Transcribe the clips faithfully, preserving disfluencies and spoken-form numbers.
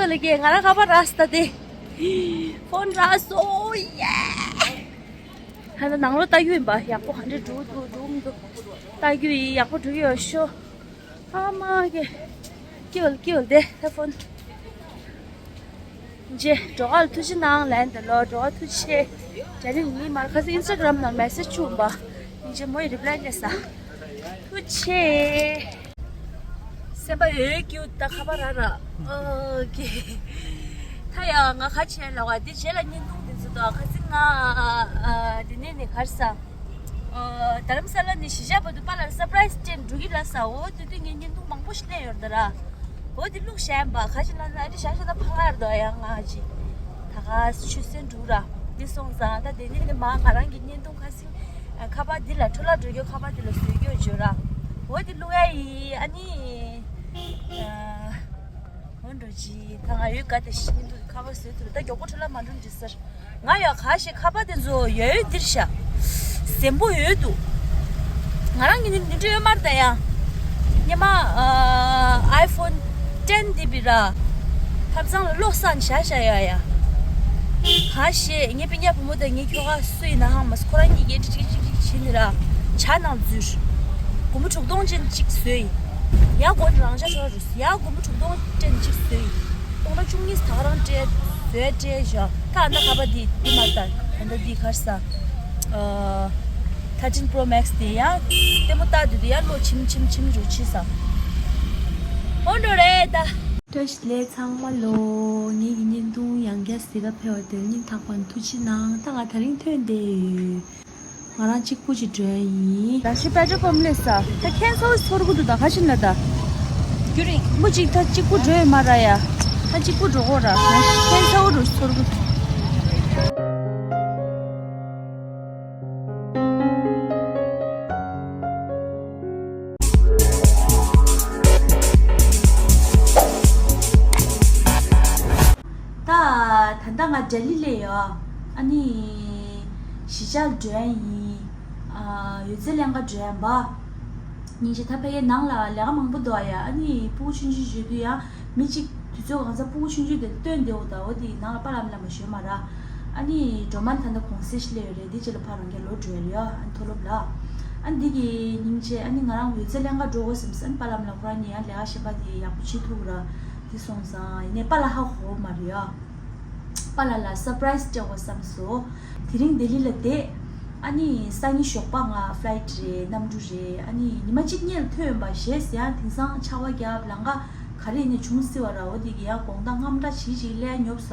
ལ་གེ་ང་རང་ཁ་པར་རག་སྟེ། ཕོན་རག་སོང་། ཡེ། ད་ནང་ལོགས་ལྟ་རྒྱུ་ཡིན་པ། ཡག་པོ་ག་འདྲ་འགྲོ་འདུག་འགྲོ་མི་འདུག་ལྟ་རྒྱུ་ཡིན། ཡག་པོ་འགྲོ་གི་ཡོད་ཤོ། ཨ་མ་གེ། ཀིའུ་ལ་ཀིའུ་ལ་དེ་ཧེ་ཕོན། ཇེ་འགྲོ་ག་ལ་ཐུགས་རྗེ་གནང་ལན་དེ་ལོ། འགྲོ་ག་ཐུགས་རྗེ་ཆེ། དྲན་ནི་མི་མར་ཁ་སི་ཨིན་སི་ཊ་གྷ་རམ་ནང་མེ་སེ་ཇི་བྱུང་བ། ཉིན་ཇེ་མོ་ཡི་རི་པ་ལའི་སླེབས་ས། ཐུགས་རྗེ་ཆེ། སེམས་པ་ཡོད་ཀྱི་ད་ཁ་པར་རག་རག་ཨོ་ཀེ། ད་ཡ་ང་ཁ་ཆེ་ལ་བ་འདི་རྗེས་ལ་བརྙན་ཐུང་འདི་ཚོ་དང་ཁ་སི་ང་འདི་ནས་ནས་གར་ས། རྡ་རམ་ས་ལ་ནས་གཞིས་ཆགས་བར་དུ་པཱ་ལགས་ལ་སར་པ་རའི་སི་སྤྲད་འགྲོ་གི་ལ་ས། འོ་དེ་དུས་ངས་བརྙན་ཐུང་མང་པོ་ཞིག་ལེན་ཡོད་ད་ར། འོ་དེ་བླུགས་བཞག་ཡིན་པ། ཁ་ཅིག་ལ་ན་ཨ་ནི་ཞག་ཞག་ད་ཕ་ངར་དོ་ཡང་ང་ཅི། ད་ག་ཆུ་སེན་འགྲུག་ར། འདི་སོང་ཙང་ད་དེ་ནས་ནི་མ་ང་རང་གི་བརྙན་ཐུང་ཁ་སི་ཁ་པར་འདི་ལ་འཕྲོ་བརླག་འགྲོ་རྒྱུ་ཁ་པར་འདི་ལ་བཟོས་རྒྱུ་བརྗོད་ར། འོ་དེ་བླུགས་ཡ་ཡི་ཨ་ནི། འོ་འགྲོ་ཅི། ད་ང་ཡོད་ག་དེ་ཤི་ནི་འདུག་ཁ་པར་བཟོས་ཐུབ་ད་མགྱོགས་པོ་འཕྲོ་བརླག་མ་འགྲོ་འདི་ཟེར། ང་ཡོད་ག་ཤི་ཁ་པར་དེ་ཚོ་ཡོད་ཡོད་འདིར་ཤ། ཟིན་པོ་ཡོད་འདུག་ང་རང་གི་ནི་འདི་འདྲ་ཡོད་མར་ད་ཡ། ཉི་མ་ཨའི་ཕོན་ཊེན་འདི་བི་ར། ཐབ་ཚང་ལ་ལོག་སང་ཤ་ཤ་ཡ་ཡ། ག་ཤི་ངའི་པི་ཉ་བུ་མོ་དང་ངའི་ཁྱོ་ག་སུ་ཡིན་ན་ཧང་མ་སུ་ཁོ་རང་གཉིས་ཀས་ཀྲིག་ཀྲིག་ཀྲིག་ཀྲིག་བྱིན་ནི་ར། ཇ་ནང་འཛུལ། སྒོར་མོ་དྲུག་སྟོང་ཅན་གཅིག་བཟོས་ཡིན། ཡ་སྒོར་རང་ཇ་ཁྲོ་རུ། ཡ་སྒོར་མོ་དྲུག་སྟོང་ཅན་གཅིག་བཟོས་ཡིན། སྟོང་ཕྲག་བཅུ་གཉིས་ད་ག་རང་སྤྲད་བཟོས་སྤྲད་བཞག་ད་ཨ་ད་ཁ་པར་འདི་འདི་མ་ལྟ་ད་ད་འདི་གར་ས། ཨ་ཐར་ཊིན་པྲོ་མེག་སི་དེ་ཡ། ལྟད་མོ་ལྟ་དུས་དུ་ཡ་བློ་ཆིམ་ཆིམ་ཆིམ་རུ་ཆི་ས། འོ་འགྲོ་རེད་ད། བཀྲ་ཤིས་བདེ་ལེགས་ཚང་མ་ལོ། ངེད་ཀྱི་བརྙན་ཐུང་ཡང་བསྐྱར་གཟིགས་ག་ཕེབས་པ་དེར་སྙིང་ཐག་པ་ནས་ཐུགས་རྗེ་གནང་། ད་ང་དེ་རིང་ཐོན་བསྡད་ཡོད། ང་རང་གཅིག་པུ་ཅིག་འགྲོ་ཡ་ཡིན། ད་ཤི་པེ་ཏྲོལ་པམ་སླེབས་ས། ད་ཁྱེད་ཚོ་ཚོར་གི་འདུག་ད་ག་ཕྱིན་ལ་ད། རྒྱུ་རིང་པོ་ཅིག་ད་གཅིག་པུ་འགྲོ་ཡོད་མ་ར་ཡ། ད་གཅིག་པུ་འགྲོ་གོ་ར། ཁྱེད་ཚོ་རུ་ཚོར་གི་འདུག་ད་ད་ལྟ་ང་ལྡི་ལི་ལ་ཡོད། ཨ་ནི་གཞིས་ཆགས་འགྲོ་ཡ་ཡིན། ཨ་ཡོད་ཚད་ལེན་ག་འགྲོ་ཡ་ཡིན་པ། སྙིང་རྗེ། ད་ཕ་གིའི་ནང་ལ་ལས་ཀ་མང་པོ་འདུག་ཡ། ཨ་ནི་ཕྲུ་གུ་ཆུང་ཆུང་བྱེད་དུས་ཡ་མི་གཅིག་དུས་ཚོད་གང་ཚ་ཕྲུ་གུ་ཆུང་ཆུང་དེ་སྟོན་བསྡད་འོ་ད། འོ་དེ་ནང་ལ་པཱ་ལགས་མི་ལ་མ་ཞོན་མ་ར། ཨ་ནི་སྒྲོལ་མ་ད་ལྟ་གུང་སེང་ཞིག་སླེབས་ཡོད་རེད། དེ་རྗེས་ལ་ཕར་རང་རྒྱལ་ལོག་འགྲོ་ཡ་ཡོད། ཨ་ནི་མཐོ་སློབ་ལ། ཨ་ནི་འདི་གི་སྙིང་རྗེ། ཨ་ནི་ང་རང་ཡོད་ཚད་ལེན་ག་འགྲོ་དགོས་བསམ་སོང་། ཨ་ནི་པཱ་ལགས་མི་ལ་ཁོ་རང་གཉིས་ཡང་ལས་ཀ་གཞན་པ་དེ་ཡག་པོ་བྱེད་ཐུབ་ར། དེ་སོང་ཙང་ཡིན་ནའི་པཱ་ལགས་ཧ་གོ་མ་རེད་ཡ། པཱ་ལགས་ལ་སར་པ་རའི་སི་སྤྲད་དགོས་བསམ་སོང་། དེ་རིང་ལྡི་ལི་ལ་བསྡད། ཨ་ནི་སང་ཉིན་ཞོགས་པ་ང་ཕ་ལའི་ཊི་རེད། གནམ་གྲུ་རེད། ཨ་ནི་ཉི་མ་གཅིག་སྔོན་ལ་ཐོན་ཡོང་པ་ཞེས་ཟེར་ཡང་དེང་སང་ཆར་པ་བརྒྱབ། ལམ་ཁ་ག་རེ་ཡིན་ནའི་བྱུང་སྲིད་པ་ར། འོ་དེ་གི་ཡང་དགོང་དག་རྔམ་སྐྲག་བྱེད་ཅིག་སླེབས་ཡ་ཉོབ་ས།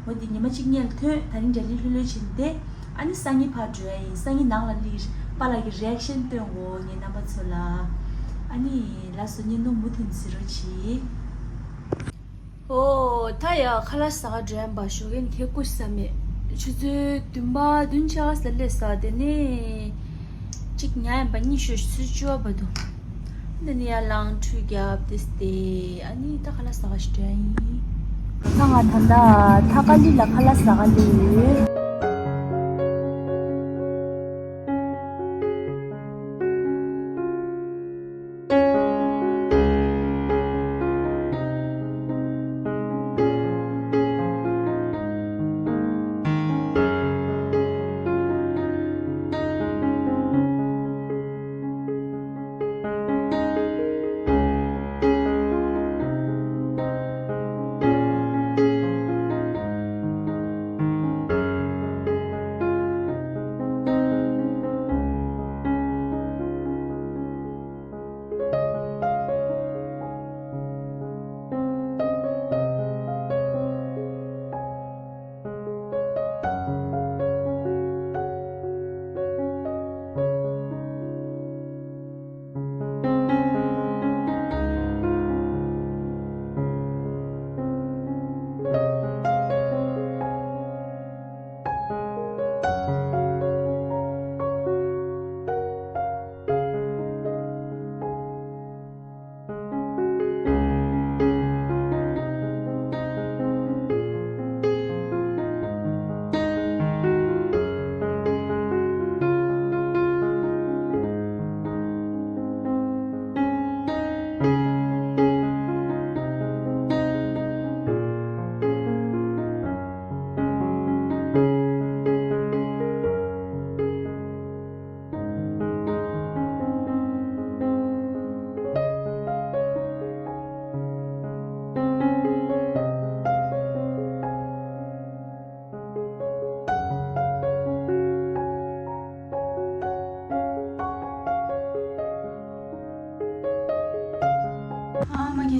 འོ་དེ་ཉི་མ་གཅིག་སྔོན་ལ་ཐོན། དེ་རིང་ལྡི་ལི་ལྷོད་ལྷོད་བྱས་ནས་བསྡད། ཨ་ནི་སང་ཉིན་ཕར་འགྲོ་ཡ་ཡིན། སང་ཉིན་ནང་ལ་སླེབས། པཱ་ལགས་ཀྱི་རི་ཨེག་ཤན་སྟོན་དགོས་ངས་རྣམ་པ་ཚོ་ལ། ཨ་ནི་ལགས་སོ། བརྙན་ཐུང་མུ་མཐུད་གཟིགས་རོགས་གྱིས། ཨོ་ད་ཡ་ཁ་ལག་ཟ་ག་འགྲོ་ཡ་ཡིན་པ། ཞོགས་ཀས་ཁེ་ཀོ་ཟ་མེད། ཆུ་ཚོད་བདུན་པ་བདུན་ཕྱེད་ཀ་ཙམ་ལ་སླེབས་ས། དེ་ནས་གཅིག་ཉལ་ཡིན་པ། གཉིད་ཤོར། ཆུ་ཚོད་བཅུ་པ་བར་དུ། དེ་ནས་ཡར་ལངས་ཁྲུས་བརྒྱབ་དེ་སྟེ། ཨ་ནི་ད་ཁ་ལག་ཟ་ག་ཞིག་འགྲོ་ཡ་ཡིན། ད་ང་ད་ལྟ་ཐ་ཀ་ལི་ལ་ཁ་ལག་ཟ་ག་སླེབས་ཡོད།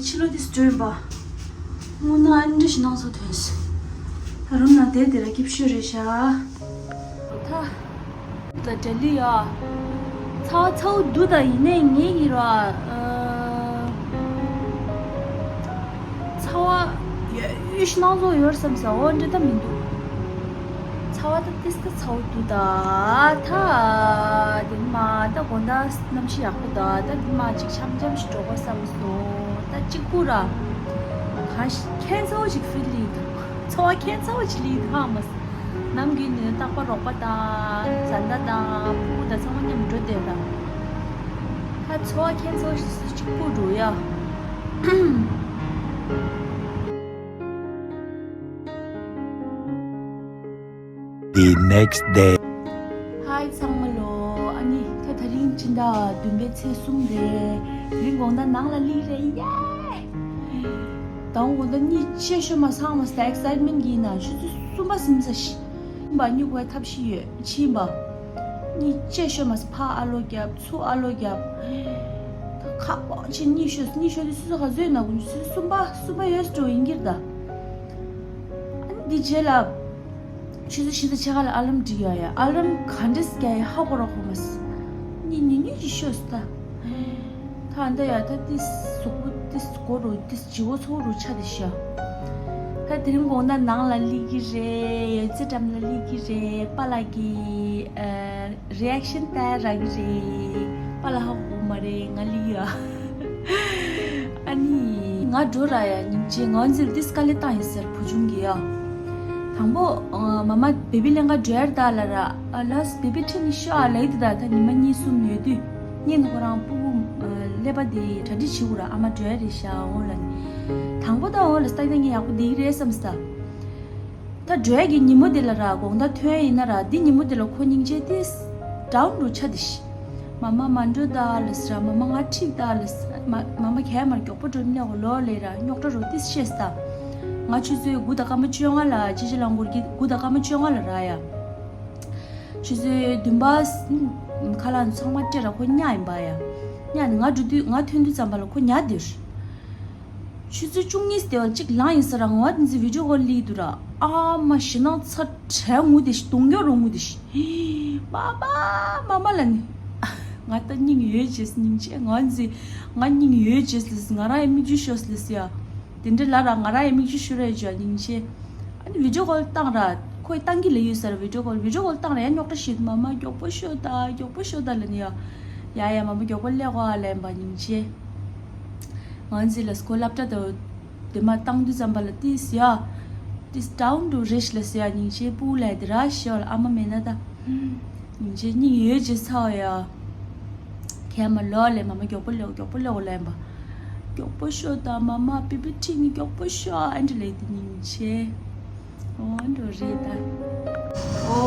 ཕྱི་ལོགས་དེ་སྤྲོས་པ། དངོས་གནས་ཨ་འདྲ་ཞིག་སྣང་ཚོ་དོན་སུ། རུམ་ན་བསྡད་དེ་ར་སྐྱིད་ཤོས་རེད་ཤག་ད། ད་ལྡི་ལི་ཡ། ཚ་བ་ཚ་བོ་འདུག་ད་ཡིན་ནའི་ངེད་ཀྱི་ར། ཨ། ཚ་བ་ཡོད་ཡོད་ཤི་སྣང་ཚོ་ཡོད་བསམ་ས་འོ་འདྲ་ད་མི་འདུག་ཚ་བ་ད་ཏིས་ད་ཚ་བོ་འདུག་ད། ད་དེ་མ་ད་དགོང་དག་གནམ་གཤིས་ཡག་པོ་ད། ད་དེ་མ་ཅིག་འཆམ་འཆམ་ཞིག་འགྲོ་དགོས་བསམ་སོང་། ད་གཅིག་པུ་ར། ག་ཤ་ཁྱད་མཚར་བོ་ཞིག་ཕིལ་ལི་འདུག་ཚོར་བ་ཁྱད་མཚར་བོ་ཞིག་ལི་འདུག་ཧ་མ་སོང་། ནམ་རྒྱུན་ནས་རྟག་པར་རོགས་པ་དང་བཟའ་ཟླ་དང་ཕྲུ་གུ་དང་ཚང་མ་མཉམ་འགྲོ་བསྡད་ད། ད་ཚོར་བ་ཁྱད་མཚར་ཞིག་སུ་གཅིག་པུ་འགྲོ་ཡ། The next day. ཧའི་ཚང་མ་ལོ། ཨ་ནི་ད་དེ་རིང་སྤྱི་ཟླ་བདུན་པའི་ཚེས་གསུམ་རེད། དེ་རིང་དགོང་དག་ནང་ལ་སླེབས་རེད་ཡེ། ད་དགོང་དག་གཉིད་ཆད་ཤོར་མ་སོང་། ཧ་མ་སོང་ད་ཨེག་སའེཊ་མེན་ཊི་གིས་ན། ཆུ་ཚོད་གསུམ་པ་ཟིན་ས་ཤི། ཕྱིན་པ་སྨྱུ་གུའི་ཐབས་ཤེས་ཡོད་ཕྱིན་པ། གཉིད་ཆད་ཤོར་མ་སོང་། ཕར་ཨ་ལོ་རྒྱབ་ཚུར་ཨ་ལོ་རྒྱབ། ད་ཁག་པོ་ཆེ་གཉིད་ཤོར། གཉིད་ཤོར་དུས་ཆུ་ཚོད་ག་ཚོད་ཡིན་ན། དགོང་ཆུ་ཚོད་གསུམ་པ་གསུམ་པ་ཡོད་འགྲོ་ཡིན་གྱི་རེད་ད། ཨ་ནི་འདི་རྗེས་ལ་ཆུ་ཚོད་བཞི་དང་ཕྱེད་ཀ་ལ་ཨ་ལམ་སྒྲིག་ཡ་ཡ། ཨ་ལམ་ག་འདྲས་རྒྱག་ཡ་ཧ་གོ་ར་གོ་མ་སོང་། གཉིད་ཉུང་ཉུང་ཅིག་ཤོར་སོང་ད། ད་ཨ་ད་ཡ་ད་ཏིས་གཟུགས་པོ་ཏིས་གོ་རུ་ཏིས་ལྗིད་པོ་ཚོར་རུ་ཆགས་བསྡད་ཤག་ད་དེ་རིང་དགོང་དག་ནང་ལ་སླེབས་ཀྱི་རེད། ཡོད་ཚད་འགྲམ་ལ་སླེབས་ཀྱི་རེད། པཱ་ལགས་ཀྱི་ཨ་རི་ཨེག་ཤན་ལྟ་རག་གི་རེད། པཱ་ལགས་ཧ་གོ་མ་རེད་ང་སླེབས་ཡ། ཨ་ནི་ང་འགྲོ་ར་ཡ། སྙིང་རྗེ། ང་ཚོས་ཏིས་དཀའ་ལས་བཏང་ཡིན་ཟེར་བུ་ཆུང་གིས་ཡ། དང་པོ་ཨ་མ་མ་བེ་བི་ལེན་ག་འགྲོ་ཡར་ད་ལ་ར། ཨ་ལགས་བེ་བི་ཁྲིད་ནས་ཤོག་ཨ་ལབ་ཡི་འདུག་ད་ད་ཉི་མ་གཉིས་གསུམ་ཡོད་དུས་སྔོན་ནས་ཁོ་རང་སྤུ་གུ་ཨ་ཀླད་པ་དེ་གྲ་སྒྲིག་བྱེད་དགོས་ར། ཨ་མ་འགྲོ་ཡ་རེད་ཤག་འོ་ལ་ནི། དང་པོ་ད་འོ་ལ་སྟག་སྟག་ངས་ཡག་པོ་བསྡད་ཀྱི་རེད་བསམ་སོང་ད། ད་འགྲོ་ཡ་གི་ཉིན་མོ་དེ་ལ་ར་དགོང་དག་ཐོན་ཡ་ཡིན་ན་ར། འདི་ཉིན་མོ་དེ་ལ་ཁོ་སྙིང་རྗེ་ཏིས་ཌའུན་རུ་ཆགས་བསྡད་ཤག་མ་མ་མ་འགྲོ་ད་ལབ་སོང་ར། མ་མ་ང་འགྲིག་ད་ལབ་སོང་། མ་མ་མ་གས་མར་མགྱོགས་པོ་འགྲོ་ནས་འོ་ལོ་ལས་ར་རྙོག་དྲ་རུ་ཏིས་བཤད་སོང་ད། ང་ཆུ་ཚོད་དགུ་དང་སྐར་མ་བཅོ་ལྔ་ལ་ཅི་ཅི་རླངས་འཁོར་གྱི་དགུ་དང་སྐར་མ་བཅོ་ལྔ་ལ་ར་ཡ། ཆུ་ཚོད་བདུན་པ་ཁ་ལག་ཚང་མ་སྤྲད་ར་ཁོ་ཉལ་ཡིན་པ་ཡ། ཉལ་ནས་ང་འགྲོ་དུས་ང་ཐོན་དུས་ཙམ་པ་ལ་ཁོ་ཉལ་བསྡད་ཤག་ཆུ་ཚོད་བཅུ་གཉིས་དེ་བ་གཅིག་ལངས་ཡིན་ས་ར། ང་འདི་ཚོ་བི་ཌིའོ་ཀོལ་སླེབས་འདུག་ར། ཨ་མ་ཞེད་སྣང་ཚ་དྲག་ངུ་བསྡད་ཤག་གདོང་རྒྱག་རུ་ངུ་བསྡད་ཤག་མ་མ་མ་མ་ལབ་ནས། ང་ད་སྙིང་ཡོད་བྱས་སྙིང་རྗེ། ང་འདི་ང་སྙིང་ཡོད་བྱས་ལབ་སོང་། ང་རང་ཡང་མིག་ཆུ་ཤོར་ལབ་སོང་ཡ། དེ་འདྲ་ལབ་ར་ང་རང་ཡང་མིག་ཆུ་ཤོར་ར་བྱས་སྙིང་རྗེ། ཨ་ནི་བི་ཌིའོ་ཀོལ་བཏང་ར། ཁོས་བཏང་གི་ལབ་ཡོད་ས་ར། བི་ཌིའོ་ཀོལ་བི་ཌིའོ་ཀོལ་བཏང་ར་ཡ་རྙོག་དྲ་ཞིག་མ་མ་མགྱོགས་པོ་ཤོག་ད་མགྱོགས་པོ་ཤོག་ད་ལབ་ནས་ཡ། ཡ་ཡ་མ་མ་མགྱོགས་པོ་སླེབས་གོ་ཨ་ལབ་ཡིན་པ་སྙིང་རྗེ། ང་ཚོས་ལ་སྐོར་སློབ་གྲྭ་དང་དེ་མ་བཏང་དུས་ཙམ་པ་ལ་ཏིས་ཡ། ཏིས་ཌའུན་རུ་རེད་ཤག་ལབ་སོང་ཡ། སྙིང་རྗེ་སྤུ་གུ་ལ་དེ་ར་ཤོག་ལ་ཨ་མ་མེད་ན་ད། སྙིང་རྗེ་སྙིང་ཡོད་བྱས་ཚ་བ་ཡ། གས་མར་ལོ་ལབ། མ་མ་མགྱོགས་པོ་སླེབས་མགྱོགས་པོ་སླེབས་ལབ་ཡིན་པ། མགྱོགས་པོ་ཤོག་ད་མ་མ་བི་བི་ཁྲིད་ནས་མགྱོགས་པོ་ཤོག་ཨ་འདྲ་ལབ་དེ་སྙིང་རྗེ། འོ་འགྲོ་རེད་ད། འོ་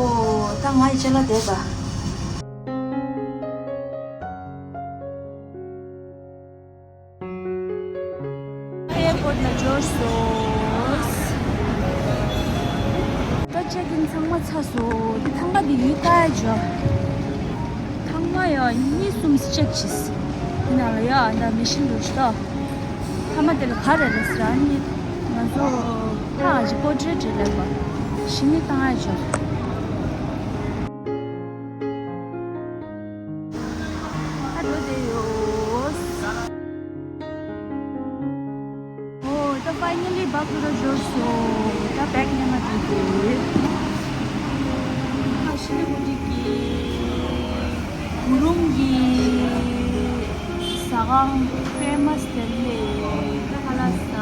ད་ང་ཡི་ཅ་ལག་དེ་ད། ཨེར་པོར་ཊི་ལ་འབྱོར་སོང་། ད་ཅེག་ཨིན་ཚང་མ་ཚར་སོང་། འདི་ཐང་ག་འདི་ཡུལ་ལྟ་ཡ་འབྱོར། ཐང་ག་ཡ་གཉིས་གསུམ་ཅེག་བྱས། འདི་ནང་ལ་ཡ་ད་མེ་ཤིན་འདུག་ཤག་མཐའ་མ་དེ་ལ་ག་རེ་རེད་ཟེར་ཨ་ནི་ང་ཚོ་ཐག་ཅིག་པོ་ཊི་རེ་ཊི་ལེན་པ་ཞིག་ནི་བཏང་ཡ་འབྱོར། ཨ་འགྲོ་བསྡད་ཡོད། ཨོ་ད་ཕའི་ནལ་ལི་བཱ་ཀུ་ར་འབྱོར་སོང་། ད་བེག་ཉར་ན་འགྲོ་དགོས། ཨ་ཤི་ལི་གུ་ཊི་གི་གུ་རུང་གི་ཟ་ཁང་ཕེ་མ་སི་དེ་ལས་ད་ཁ་ལག་ཟ།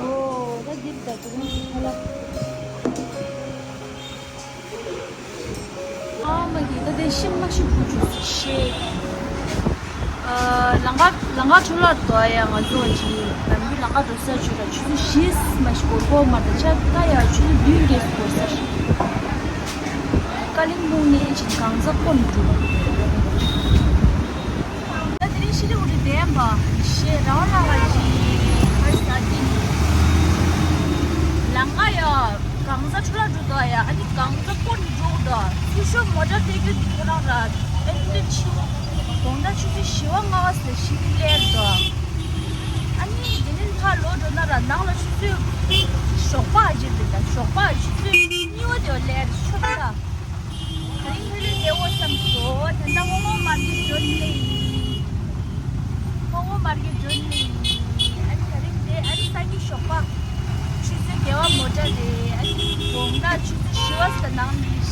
ཨོ་ད་འདིར་ད་གུ་རུང་གི་ཁ་ལག་ཨ་མ་གི་ད་དེ་ཤི་མ་ཤི་བུ་ཆུ་ཤེ། ཨ་ལང་ཀ་ལང་ཀ་ཆུ་ལ་དོ་ཡ་ང་ཚོ་ཅི་ལམ་བུ་ལང་ཀ་འགྲོ་ས་ཆུ་ལ་ཆུ་ཚོད་བཞི་མ་ཤི་གོར་གོར་མ་ད་ཆ་ད་ཡ་ཆུ་ཚོད་བདུན་གྱེས་གོར་ས་ཤི། ཀ་ལིང་སྦུག་ནས་ཅི་གང་ཟག་ཀོན་འགྲོ། ད་དེ་རིང་ཤི་ལི་གུ་ཊི་བདེན་པ་ཞེས་རང་རང་ལ་ཅི་ཧར་ས་ཅི་ལང་ཀ་ཡ་གང་ཟག་ཆུ་ལ་འགྲོ་དོ་ཡ། ཨ་ནི་གང་ཟག་ཀོན་འགྲོ་དོ། ཚུར་ཤོག་མོ་ཊ་སྟེར་རྒྱུ་འདི་ཁོ་རང་ལ་ཨེ་འདྲ་ཆུ་ དགོང་དག་ཆུ་ཚོད་བཞི་པ་ལྔ་པ་ཟེར་ཞིག་སླེབས་འདུག་ཨ་ནི་དེ་ནས་ཕར་ལོག་འགྲོ་ན་ར་ནང་ལ་ཆུ་ཚོད་ཞོགས་པ་ཅིག་འདུག་ད་ཞོགས་པ་ཆུ་ཚོད་གཉིས་པ་དེ་བ་སླེབས་ཆོག་ད། ད་རིང་ལྷོད་ལྷོད་བསྡད་འོ་བསམ་སོང་། ད་ལྟ་སྔོན་མོ་མར་གྱི་འགྲོ་ནི་ཡིན། སྔོན་མོ་མར་གྱི་འགྲོ་ནི་ཡིན། ཨ་ནི་ད་རིང་དེ་ཨ་ནི་སང་ཉིན་ཞོགས་པ་ཆུ་ཚོད་བརྒྱད་པ་མོ་ཊ་རེད། ཨ་ནི་དགོང་དག་ཆུ་ཚོད་བཞི་པ་ཟེར་ནང་ནས།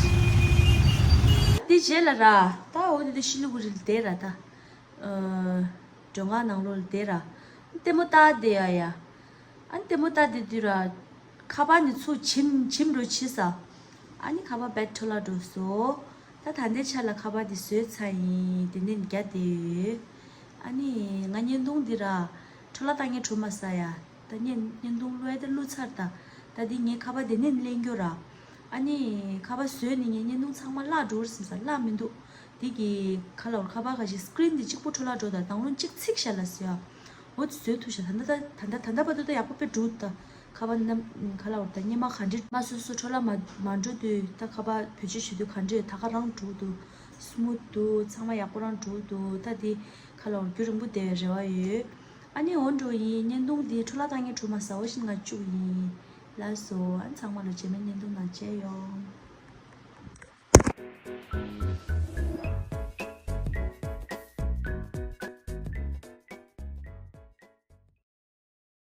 དེ་རྗེས་ལ་ར་ད་འོ་དེ་དེ་ཤི་ལི་གུ་རི་ལ་བསྡད་ར་ད། ཨ། མགྲོན་ཁང་ནང་ལོགས་ལ་བསྡད་ར། ལྟད་མོ་ལྟ་བསྡད་ཡ་ཡ། ཨ་ནི་ལྟད་མོ་ལྟ་བསྡད་དུས་ར། ཁ་པར་ནི་ཚུར་བྱིམ་བྱིམ་འགྲོ་བྱས་ས། ཨ་ནི་ཁ་པར་བེད་འཕྲོ་བརླག་འགྲོ་སོང་། ད་ད་ལྟའི་ཆ་ལ་ཁ་པར་འདི་བཟོས་ཚར་ཡིན། དེ་ནས་རྒྱ་བསྡད་ཡོད། ཨ་ནི་ང་བརྙན་ཐུང་འདི་ར། འཕྲོ་བརླག་བཏང་མཁན་བྲོ་མ་ས་ཡ། ད་བརྙན་བརྙན་ཐུང་བླུག་ཡ་ད་བླུག་ཚར་ད། ད་འདི་ངའི་ཁ་པར་དེ་ནས་ལེན་རྒྱུ་ར། ཨ་ནི་ཁ་པར་བཟོས་ནས་ངའི་བརྙན་ཐུང་ཚང་མ་བརླག་འགྲོ་ར་ཟིན་ས་བརླག་མི་འདུག་དེ་གི་ཁ་ལ་བར་ཁ་པར་ཁ་ཅིག་སི་ཀི་རིན་དེ་གཅིག་པུ་འཕྲོ་བརླག་འགྲོ་ད་དང་བླངས་གཅིག་ཚིག་ཤ་ལ་ཟེར་ཡ། འོ་དེ་བཟོས་ཐུབ་ཤག་ད་ལྟ་ད་ད་ལྟ་ད་ལྟ་བར་དུ་ད་ཡག་པོ་དཔེ་འགྲོ་ད། ཁ་པར་ནམ་ཁ་ལ་བར་ད་སྙེ་མ་ག་འདྲི་མ་སོ་སོ་འཕྲོ་བརླག་མ་མ་འགྲོ་དུས་ད་ཁ་པར་བེད་སྤྱོད་བྱེད་དུས་ག་འདྲི་ད་ག་རང་འགྲོ་འདུག་སི་མུ་ཐི་འདུག་ཚང་མ་ཡག་པོ་རང་འགྲོ་འདུག་ད་དེ་ཁ་ལ་བར་རྒྱུན་རིང་པོ་བསྡད་པའི་རེ་བ་ཡོད། ཨ་ནི་འོ་འགྲོ་ཡིན། བརྙན་ཐུང་འདི་འཕྲོ་བརླག་བཏང་མཁན་བྲོ་མ་ས་འོ་བཞིན་ང་བཅུག་ཡིན། ལགས་སོ། ཨ་ནི་ཚང་མ་ལ་རྗེས་མའི་བརྙན་ཐུང་ནང་མཇལ་ཡོང་།